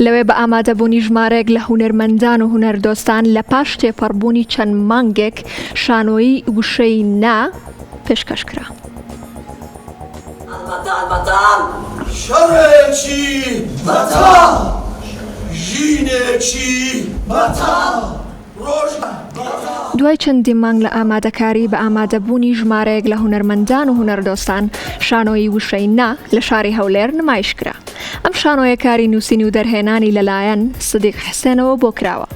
لەوێ بە ئامادەبوونی ژمارەیەک لە هونەرمەندان و هونەردۆستان لە پاش تێپەڕبوونی چەند مانگێک شانۆیی وشەی نا پێشکەش کرا. بەتاڵ بەتاڵ شەڕێکی بەتاڵ ژینێکی بەتاڵ دوای چەندین مانگ لە ئامادەکاری بە ئامادەبوونی ژمارەیەک لە هونەرمەندان و هونەردۆستان شانۆیی وشەی نا لە شاری هەولێر نمایش کرا. ئەم شانۆیە کاری نووسین و دەرهێنانی لەلایەن سدیق حسێنەوە بۆ کراوە.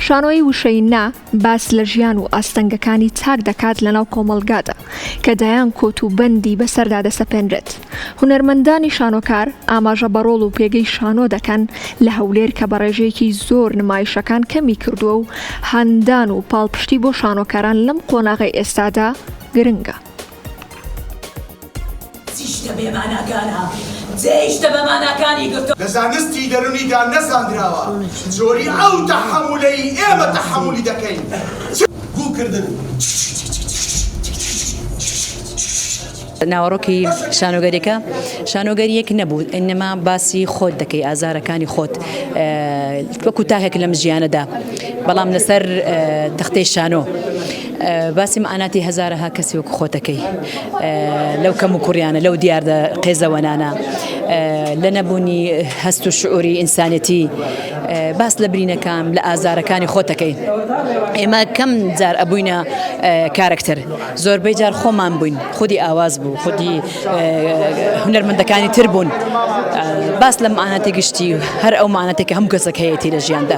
شانۆیی وشەی نا باس لە ژیان و ئاستەنگەکانی تاک دەکات لەناو کۆمەڵگادا کە دەیان کۆت و بەندی بەسەردا دەسەپێنرێت. هونەرمەندانی شانۆکار ئاماژە بە ڕۆڵ و پێگەی شانۆ دەکەن لە هەولێر کە بە ڕێژەیەکی زۆر نمایشەکان کەمی کردووە و هاندان و پاڵپشتی بۆ شانۆکاران لەم قۆناغەی ئێستادا گرنگە. چی شتە بێ ماناکانە جێی شتە بە ماناکانی گرتۆ. لە زانستی دەرونیدا نەزانراوە جۆری ئەو تەحەمولەی ئێمە تەحەمولی دەکەین چ گوو کردن. ناوەڕۆکی شانۆگەریەکە شانۆگەریەک نەبوو ئینما باسی خۆت دەکەی ئازارەکانی خۆت وەکو تاکێک لەم ژیانەدا بەڵام لەسەر تەختەی شانۆ باسی مەعاناتی هەزارەها کەسی وەکو خۆتەکەی لەو کەم و کوڕیانە لەو دیاردە قێزەوەنانە لە نەبوونی هەست و شعوری ئینسانەتی باس لە برینەکان لە ئازارەکانی خۆتەکەی ئێمە کەم جار ئەبووینە کارەکتەر زۆربەی جار خۆمان بووین خودی ئاواز بوو خودی هونەرمەندەکانی تر بوون باس لە مەعاناتی گشتی هەر ئەو مەعاناتێک کە هەموو کەسێک هەیەتی لە ژیاندا.